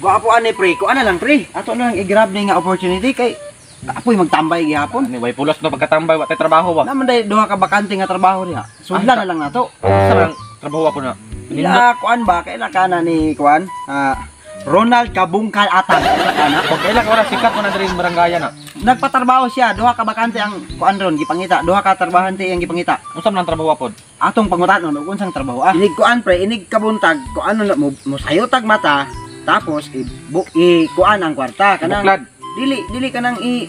Gwapo ani pre, ko ana lang pre. Ato na lang i-grab ni nga opportunity kay apoy magtambay gihapon. Ani way pulos no pagkatambay wa tay trabaho ba. Naman day duha ka bakante nga trabaho diha. Sudlan na lang nato. Sa lang trabaho po na. Ila kuan ba kay ka na ni kuan? Ronald Kabungkal Atang. Kaila ka na. Pag kaila ka ora sikat mo na diri barangaya na. Nagpatrabaho siya, duha ka bakante ang kuan ron gipangita, duha ka trabahante ang gipangita. Unsa man ang trabaho pod? Atong pangutanon og unsang trabaho ah. Inig kuan pre, inig kabuntag, kuan na mo sayotag mata, tapos i kuan ang kwarta kanang Buklad. Dili kanang i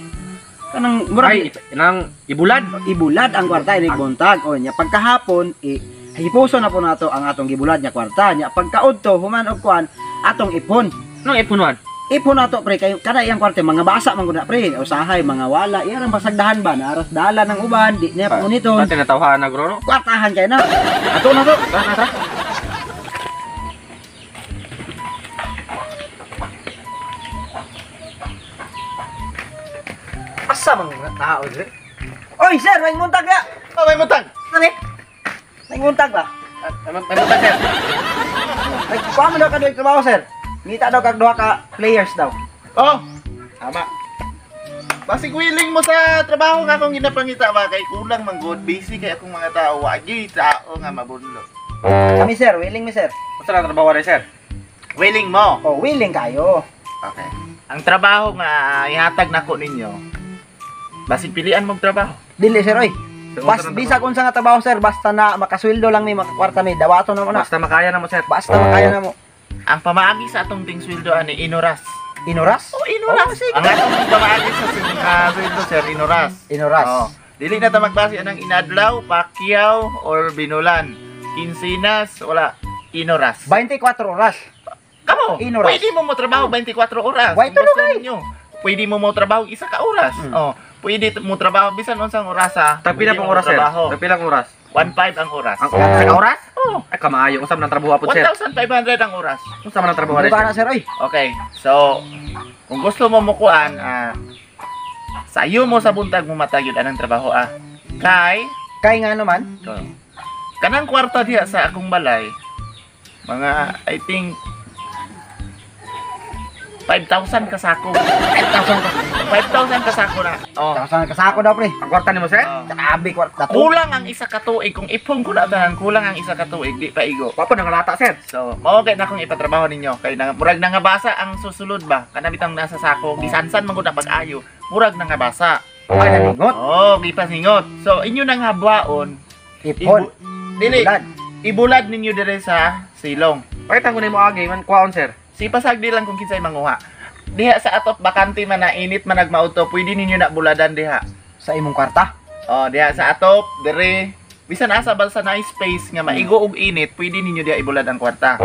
kanang murag Ay, nang ibulad. Ibulad ang kwarta inig buntag. O nya pagkahapon i hipuso na po nato ang atong gibulad nya kwarta. Nya pagkaudto human og kuan atong ipon. Nang ipunuan? Ipon nato pre kay kada iyang kwarta mga basa man gud na pre. Usahay mga wala iyang basagdahan ba naras dala ng uban di niya puniton. Pati natawhan na gro no. Kwartahan kay na. Ato na to. Tara, tara. Asa man nga tao sir? Oy sir, may muntag ya. Oh, may mutang. Ano? May muntag ba? May muntag sir. Nagkuha mo daw ka doon trabaho sir. Ngita daw kag duha ka players daw. Oh, tama. Basig willing mo sa trabaho nga akong ginapangita ba kay kulang man good busy kay akong mga tao, wa gyud tao nga mabudlo. Kami sir, willing mi sir. Unsa lang trabaho rin sir? Willing mo. Oh, willing kayo. Okay. Ang trabaho nga ihatag nako ninyo. Basig pilian mong trabaho. Dili sir oy. Bas bisag unsa nga trabaho sir, basta na makasweldo lang mi, makakwarta mi, dawaton na mo na. Basta makaya na mo sir. Basta makaya na mo. Ang pamaagi sa atong ting sweldo ani inoras. Inoras? Oh, inoras. Oh, sige. Ang atong pamaagi sa sweldo sir, inoras. Inoras. Oh. Dili na ta magbase anang inadlaw, pakyaw or binulan. Kinsinas, wala. Inoras. 24 oras. Kamo, Inoras. pwede mo trabaho 24 oras. Why Kung gusto tulog ay? ninyo. Pwede mo trabaho isa ka oras. Oh, pwede mo trabaho bisan unsang orasa. Tagpila pong oras sir? Tagpila pong oras? 1.5 ang oras. Ang sa oras? Oh. Ay kamaayo unsa man ang trabaho pod sir? 1,500 ang oras. Unsa man ang trabaho rin Ano sir? na sir oy? Okay. So, kung gusto mo mukuan, sayo mo sa buntag mo matayod anang trabaho ah. Kay kay nga naman? Kanang kwarta diha sa akong balay, mga I think 5,000 kasako. 5,000 ka. 5,000 kasako na. Oh. 5,000 kasako daw pre. Ang kwarta nimo sir? Oh. Grabe kwarta. Kulang ang isa ka tuig kung ipon ko na tanan, kulang ang isa ka tuig di pa igo. Wa pa nangalata sir. So, mao kay na akong ipatrabaho ninyo kay na, murag nangabasa ang susulod ba? Kana bitang nasa sako, gisansan man gud na pag-ayo, murag nangabasa. Ay naningot. Oh, gipasingot. So, inyo nang habwaon, Ipon. Dili, Ibulad. Ibulad ninyo dire sa silong. Pakita ko nimo agi man kuwaon sir. Si pasagdi lang kung kinsay manguha. Diha sa atop bakante man na init man nagmauto, pwede ninyo na buladan diha. Sa imong kwarta? Oh, diha sa atop, dire. Bisan asa ba sa nice space nga maigo og init, pwede ninyo diha ibulad ang kwarta.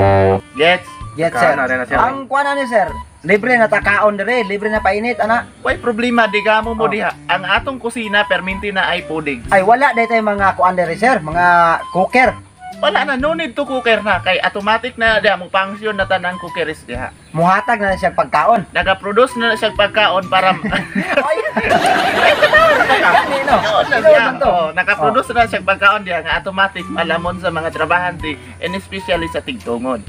Gets? Gets sir. Kana, na, sir. Ang kuan ni sir, libre na takaon dire, libre na painit ana. Way problema digamo mo Oh. diha. Ang atong kusina perminti na ay puding. Ay wala day tay mga kuan dire sir, mga cooker. Wala na, no need to cooker na kay automatic na diha mo function na tanang cookeries diha. Muhatag na siya pagkaon. Naga-produce na siya pagkaon para Ay. Gani no. na Tinuod siya. man to. Oh, naka-produce na siya pagkaon diha nga automatic malamon sa mga trabahante and especially sa tigtungod.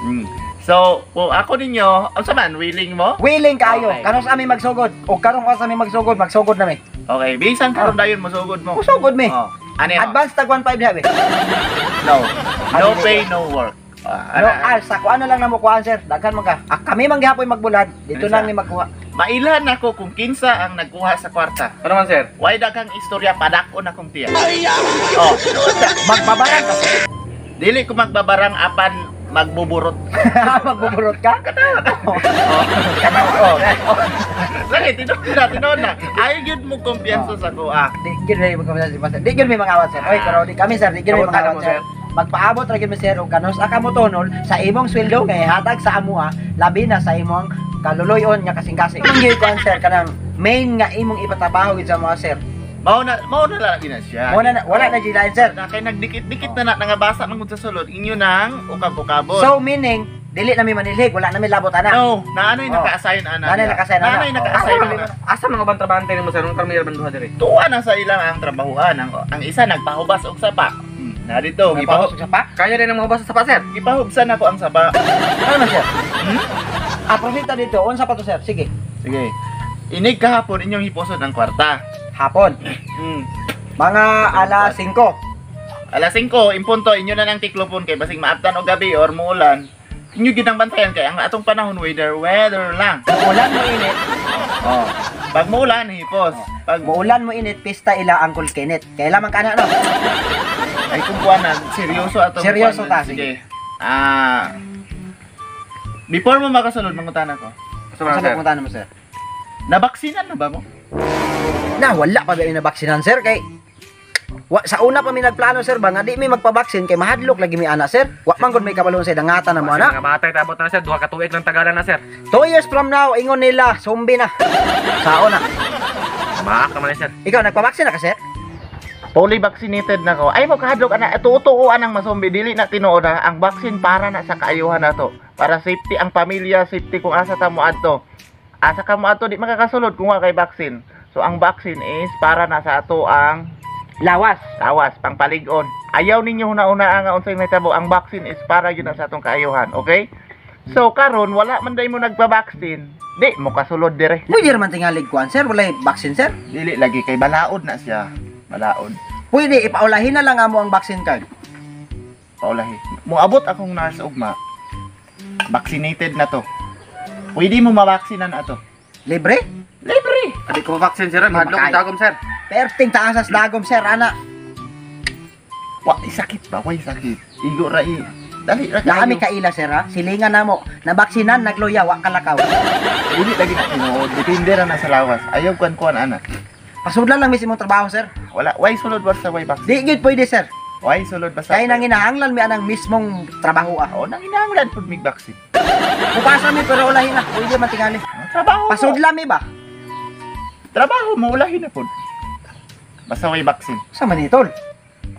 Mm. So, kung ako ninyo, unsa man willing mo? Willing kaayo. Okay. Karon sa ami magsugod. O karon sa ami magsugod, magsugod na mi. Okay, bisan karon dayon mosugod mo. Musugod mi. Oh. Ano yun? Advance tag 1.5 diha be. No. No Ano pay, no work. No, sa kuan na lang namo kuan sir. Daghan man ka. Kami man gihapon magbulad. Dito Ano lang ni magkuha. Mailhan ako kung kinsa ang nagkuha sa kwarta. Ano man sir? Why daghang istorya padakon akong tiya. Oh, Magbabarang ka sir. Dili ko magbabarang apan magbuburot. Magbuburot ka? Oh. Oh. Lagi tinuod na. Ay gyud mo kumpiyansa sa kuha. Di gyud may mga sir. Di gyud may mga awat sir. Oy, pero di kami sir, di gyud may mga awat sir. Magpaabot ra gyud mi sir og kanus aka mo tunol sa imong sweldo nga ihatag sa amoa, labi na sa imong kaluloy-on nga kasing-kasing. Ang gyud kuan sir kanang main nga imong ipatrabaho gid sa mga sir. Mao na lang gina siya. Wala na wala na gilain sir. Na kay nagdikit-dikit na nangabasa man gud sa sulod inyo nang ukab-ukabon. So meaning dili na mi manilhig, wala na mi labot ana. No, naanoy Oh. naka-assign ana. Naanoy naka-assign ana. Naanoy naka-assign ana. Asa mga bang trabahante nimo sir? Nung karmi ra duha diri. Tuwa na sa ilang ang trabahuan. Ang isa nagpahubas og sapa. Na dito, Nagpahubas og sapa? Kaya din ang mahubas sa sapa sir. Gipahubsan ako ang sapa. Ano man sir? Hmm? Ah, proceed ta dito. Unsa pa to, sir? Sige. Sige. Inig kahapon inyong hiposon ang kwarta. Hapon. Mga alas 5. Alas 5, impunto inyo na ng tiklopon kay basig maabtan og gabi or muulan. Inyo gyud ang bantayan kay ang atong panahon weather weather lang. Muulan mo init. Oh. Pag muulan hipos. Pag Muulan mo init, pista ila Uncle Kenneth. Kailan man kana no? ay kung kuwanan, seryoso atong Seryoso kuwanan. ta, sige. Ah. Before mo makasulod mangutana ko. Unsa man Unsa sir? ba puntahan mo, sir? Nabaksinan na ba mo? Na wala pa ba mi nabaksinan, sir, kay wa, sa una pa mi nagplano, sir, ba nga di mi magpabaksin kay mahadlok lagi mi ana, sir. Wa man gud may kabalon sa dangatan na mo Sir, ana. mga bata itabot na sir, duha ka tuig lang tagalan na sir. 2 years from now, ingon nila, zombie na. Sao na. Maak naman ni sir. Ikaw nagpabaksin na ka, sir? Fully vaccinated na ko. Ay mo kahadlok ana tuo anang masombi dili na tinuod ha. Ang vaccine para na sa kaayuhan nato. Para safety ang pamilya, safety kung asa ta mo adto. Asa ka mo adto di makakasulod kung wa kay vaccine. So ang vaccine is para na sa ato ang Lawas. lawas pangpalig-on. Ayaw ninyo huna-una nga unsay mahitabo. Ang vaccine is para yun na sa atong kaayuhan, okay? So karon wala man day mo nagpa-vaccine, di mo kasulod dire. Pwede man tingalig kuan, sir, walay vaccine, sir. Dili lagi kay balaod na siya. Balaod. Pwede ipaulahin na lang amo ang vaccine card. Paulahi. Moabot akong nurse ugma. Vaccinated na to. Pwede mo mabaksinan ato. Libre? Libre. Adi ko vaccine sir, mahadlok Makaya. ang dagom sir. Perting taas sa dagom, sir, ana. Wa sakit ba? Way sakit. Igo ra i. Dali ra Naami kaayo. kaila, sir, ha? Silingan namo. Nabaksinan, nagluya, wa kalakaw. Dili lagi na tinuod. Depende ra na sa lawas. Ayaw kuan kuan ana. Pasudlan lang mismo trabaho, sir. Wala way sulod basta way vaccine. Di gyud pwede, sir. Way sulod basta. Kay nanginahanglan mi anang mismong trabaho, ah. Oh, nanginahanglan pud mig vaccine. Mupasa mi pero ulahin na. Pwede man tingali. Ah, trabaho mo. Pasudlan mi ba? Trabaho mo ulahin na pud. Basta way vaccine. Sa man ni tol?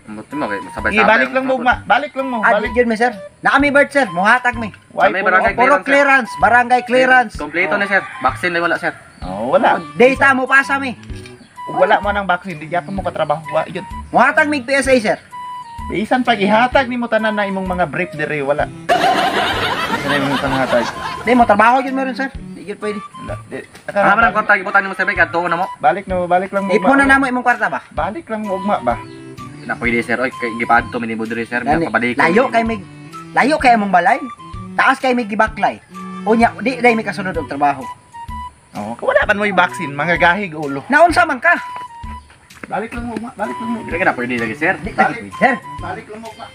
Buti mo kay sabay-sabay. Sige, balik lang mo ugma. Balik lang mo. Ah, Balik. di gyud mi, sir. Naami birth, sir. Muhatag mi. Way Sa may puro. barangay. Puro clearance, barangay clearance. Kompleto na sir. Vaccine na wala sir. Oh, wala. Data mo pasa mi. Ug wala mo nang vaccine, di gyapon mo katrabaho. Wa yun. Muhatag mig PSA, sir. Bisan pag ihatag nimo tanan na imong mga brief dire wala. Isa na imong panghatag. Di mo trabaho gyud meron, sir. Di gyud pwede. Wala. Di, Ano man ang kwarta gibutan nimo sir, kay adto na mo. Balik na mo, balik lang mo. Ipon na namo imong kwarta ba? Balik lang mo ugma ba? Na pwede sir, oy kay gipaadto mi nimo diri sir, Gani, pabalik. layo kay mig layo kay imong balay. Taas kay mig gibaklay. Unya di dai mi kasunod og trabaho. Oo, oh, wala man mo yung vaccine, mga gahig ulo. Naunsa man ka? Balik lang mo ugma, balik lang mo. Dili ka na pwede lagi sir. Di lagi pwede, sir. Balik lang mo ugma.